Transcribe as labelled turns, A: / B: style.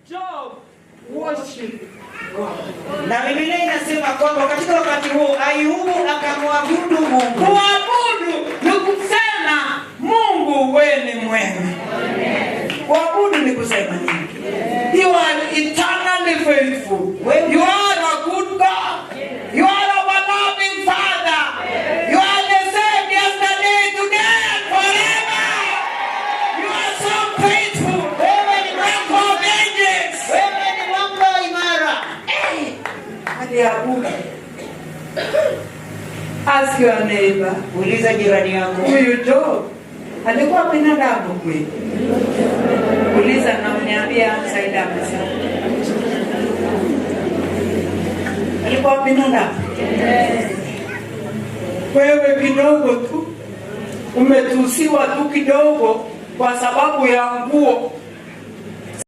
A: Job worshiped God.
B: Na Biblia inasema kwamba katika wakati huo Ayubu akamwabudu Mungu.
A: Kuabudu ni kusema, "Mungu, wewe ni mwema." Kuabudu ni kusema nini? You are eternally faithful. You are a good God. You are our loving Father. You are the same yesterday, today, and forever. You are so faithful.
B: Wewe ni
A: Rock of ages.
B: Wewe ni mwamba imara.
A: Aliabudu. Ask your neighbor.
B: Uliza jirani yako.
A: Huyu Job alikuwa binadamu kweli? Uliza na uniambie answer ile amesema. Alikuwa binadamu? Wewe kidogo tu umetusiwa tu kidogo kwa sababu ya nguo.